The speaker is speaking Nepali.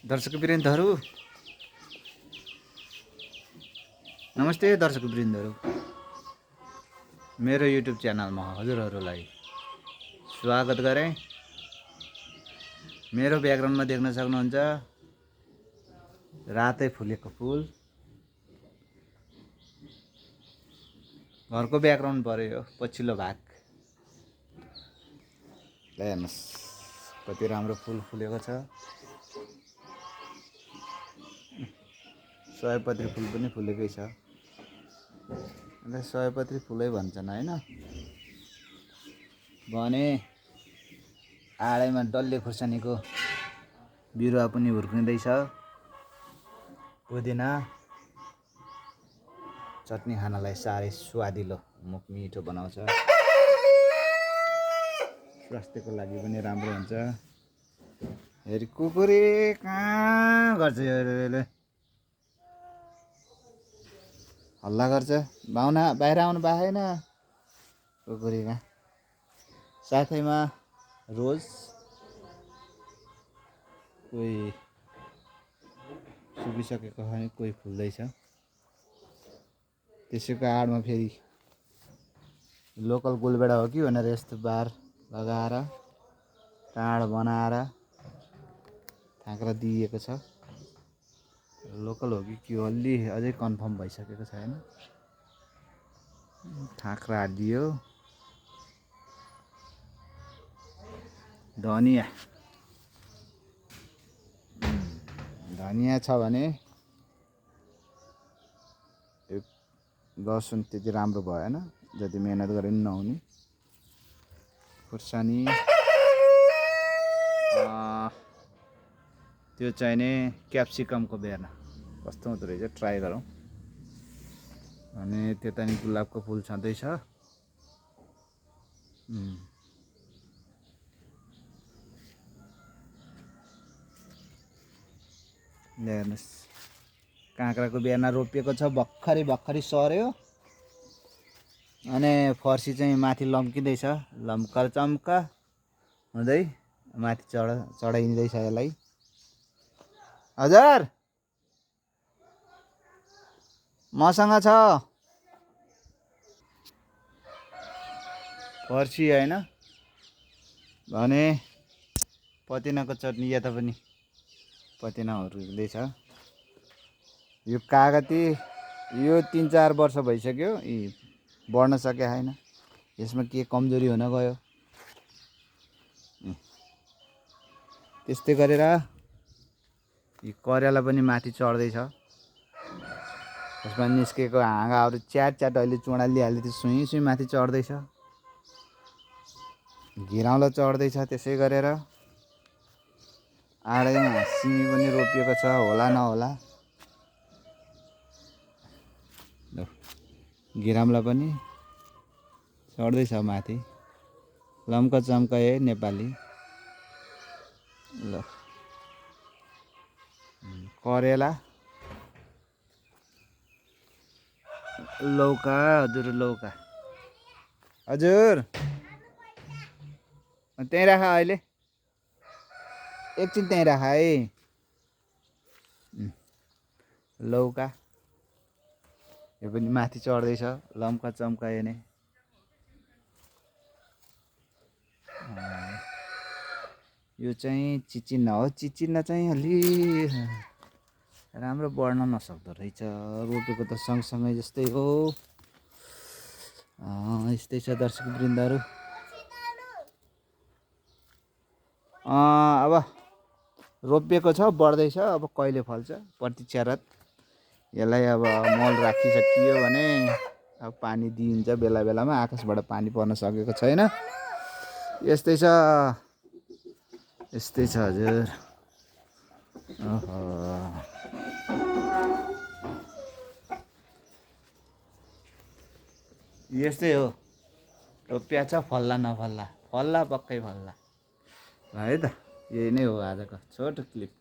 दर्शकवृन्दहरू नमस्ते। दर्शकवृन्दहरू मेरो युट्युब च्यानलमा हजुरहरूलाई स्वागत गरे। मेरो ब्याकग्राउन्डमा देख्न सक्नुहुन्छ रातै फुलेको फुल। घरको ब्याकग्राउन्ड पर्यो पछिल्लो भाग। हेर्नुस् कति राम्रो फुल फुलेको छ। सयपत्री फुल पनि फुलेकै छ। अन्त सयपत्री फुलै भन्छन् हैन भने आडैमा डल्ले खुर्सानीको बिरुवा पनि हुर्किँदैछ। पुदिना चटनी खानलाई साह्रै स्वादिलो मुख मिठो बनाउँछ। स्वास्थ्यको लागि पनि राम्रो हुन्छ। हेरी कुकुरे कहाँ गर्छ यसले, हल्ला गर्छ। बाहुना बाहिर आउनु पाएन कुकुरीमा। साथैमा रोज कोही सुकिसकेको छ भने कोही फुल्दैछ। त्यसैको आडमा फेरि लोकल गुलबेडा हो कि भनेर यस्तो बार लगाएर टाढ बनाएर थाँक्रा दिएको छ। लोकल हो कि के हो अलि अझै कन्फर्म भइसकेको छैन। थाँक्रा दियो। धनिया छ भने लसुन त्यति राम्रो भएन, जति मेहनत गरे पनि नहुने। खुर्सानी त्यो चाहिने क्याप्सिकमको बेर्ना कस्तो हुँदो रहेछ ट्राई गरौँ। अनि त्यता नि गुलाबको फुल छँदैछ। हेर्नुहोस् काँक्राको बेर्ना रोपिएको छ। भर्खरै सर्यो। अनि फर्सी चाहिँ माथि लम्किँदैछ। लम्कल चम्क हुँदै माथि चढाइँदैछ यसलाई। हजुर मसँग छ फर्सी हैन भने पतिनाको चटनी। यता पनि पतिनाहरू हुँदैछ। यो कागती यो 3-4 वर्ष भइसक्यो। बढ्न सके छैन। यसमा के कमजोरी हुन गयो। त्यस्तै गरेर यो करेला पनि माथि चढ्दैछ। यसमा निस्केको हाँगाहरू च्याट अहिले चुँडा लिइहाल्यो। त्यो सुई माथि चढ्दैछ। घिराउलो चढ्दैछ। त्यसै गरेर आडैमा सिमी पनि रोपिएको छ। होला नहोला। घिराम्ला पनि चढ्दैछ माथि। लम्का चम्का नेपाली। ल करेला लौका हजुर त्यहीँ राख अहिले एकछिन त्यहीँ राख है। लौका यो पनि माथि चढ्दैछ। लम्का चम्का नै यो चाहिँ चिचिना हो। चिचिना चाहिँ अलि राम्रो बढ्न नसक्दो रहेछ। रोपेको त सँगसँगै जस्तै हो। यस्तै छ दर्शकवृन्दहरू। अब रोपिएको छ, बढ्दैछ। अब कहिले फल्छ प्रतीक्षारत। यसलाई अब मल राखिसकियो भने अब पानी दिइन्छ बेला बेलामा। आकाशबाट पानी पर्न सकेको छैन। यस्तै छ हजुर। यस्तै हो। रोपिया छ फल्ला नफल्ला। फल्ला पक्कै फल्ला है त। यही नै हो आजको छोटो क्लिप।